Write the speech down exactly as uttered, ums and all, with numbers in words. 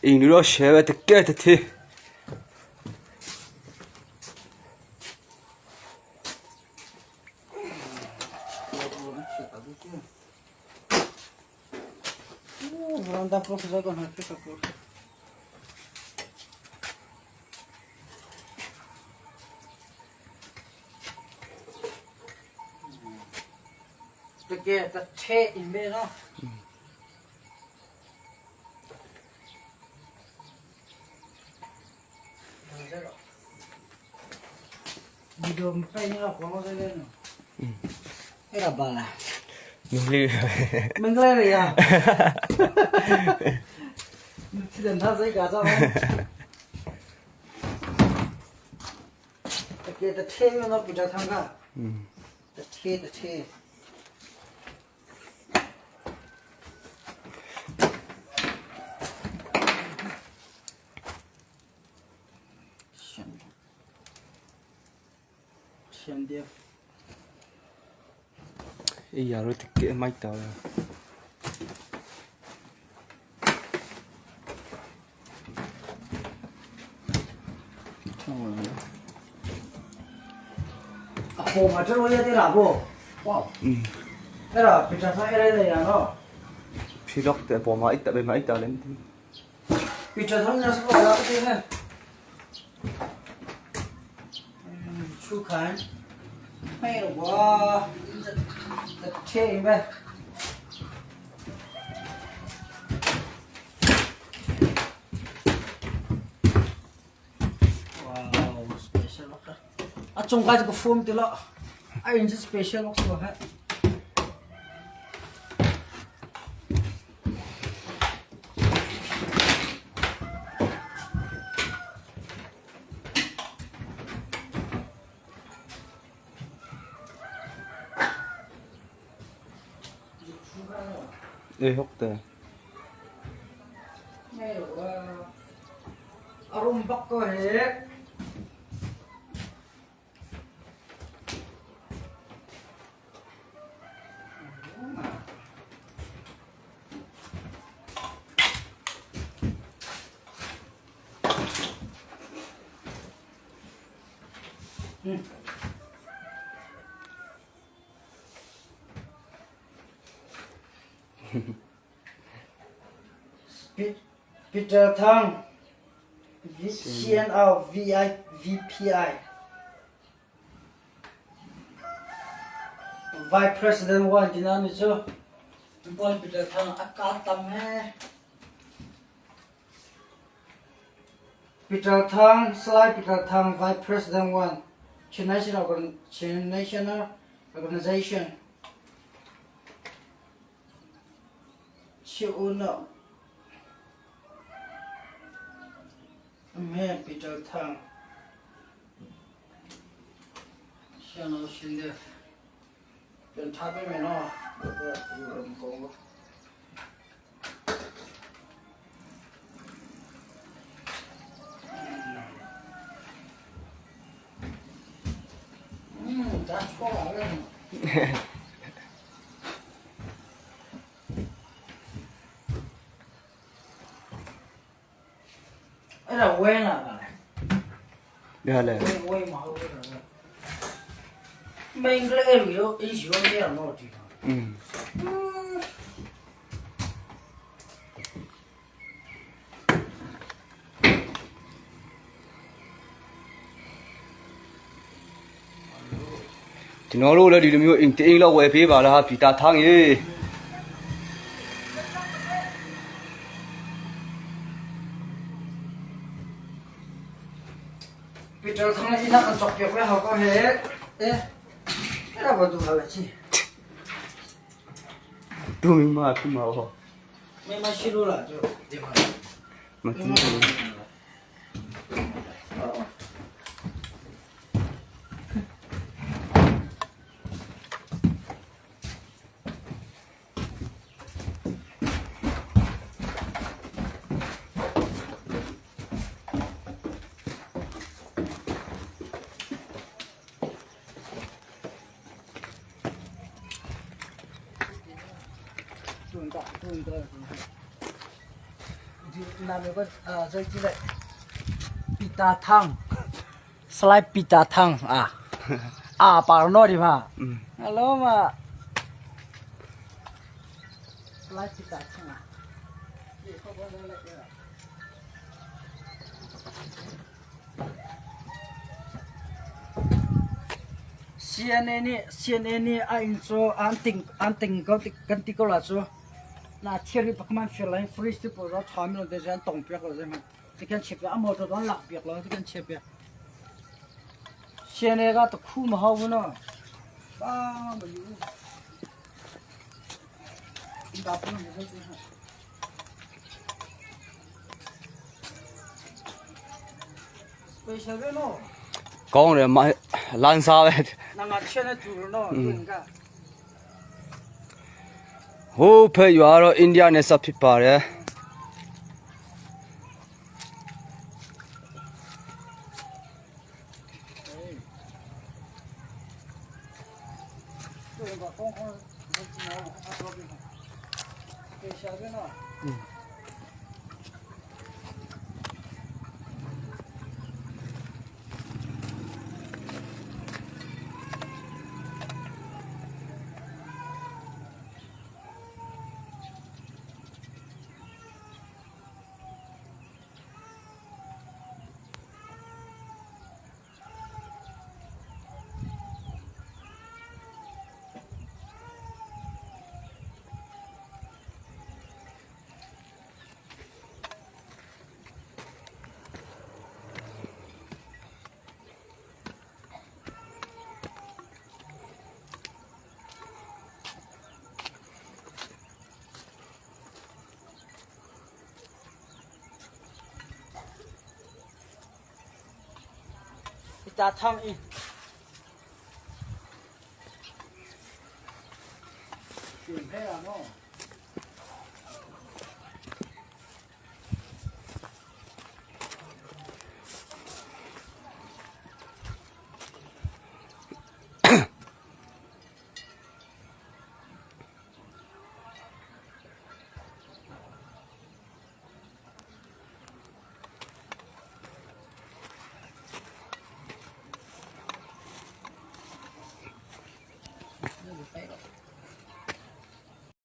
Ing ni ro she ve te ke te thi. Te ke ta the in ve no. Video mi pa ni la ko lo de no. Era bala. Nuli. Mengle ya. Ti dan ta sai ka sa. Ta ke ta the no pi ta thang ka. Ta the ta the. Siam dia. Ei ya ro ti ke mai ta. A po ma te ro ya te la po. Wow. Era pi ta sa era ya no. Phi lok te po ma ita be ma ita len. Peter Thang na sa ko la ka te na. Chu khan. Mai ro wa. Ka che ba. Wow, special ka. A chung ka ko form te la. A in special ka ha. Ei hok te. A rum bak ko he. Pi-, Peter Thang, V-, C N R, V I, V P I. Vice President one tina ni chu. Boy Peter Thang a ka tam he. Peter Thang, Salai Peter Thang, Vice President one, Chin National Organ-, Chin National Organization. Chi u no. Me Peter Thang. Sian lo sin de. Pen tha pe me no. Era wena ka le. Ya le. Wena, wena ma ho wena. Mengle eru yo, isi yo me no ti. Mm. Ti no lo le di mi ing te ing lo we pi ba la ha Peter Thang ye. Peter Thang le ina kan chok pek le ha ko he. Eh. Era ba du ha la chi. Tu mi ma tu ma ho. Me ma shi lo la tu. De ma. Ma tu. Nam yo ko, ah, zai ci lai. Pita thang. Slide pita thang. Ah. Ah, par no di ma. Mm. Hello ma. Slide pita thang ah. C N A ni, C N A ni a in chu an ting, an ting ko ti, kan ti ko la chu. Na thiari pakman feel line freeze ti po ro chami lo de jan tong piak lo de ma. Ti kan chep a motor don lak piak lo, ti kan chep piak. C N A ga to khu ma hau no. Ba ma yu. Inda pu ni. Special ve no. Kong re ma lan sa ve. Na nga chen na tu no. Mm. Hu phe yu aro India ne sa phi pa re. Ita thang i. Sim he a no.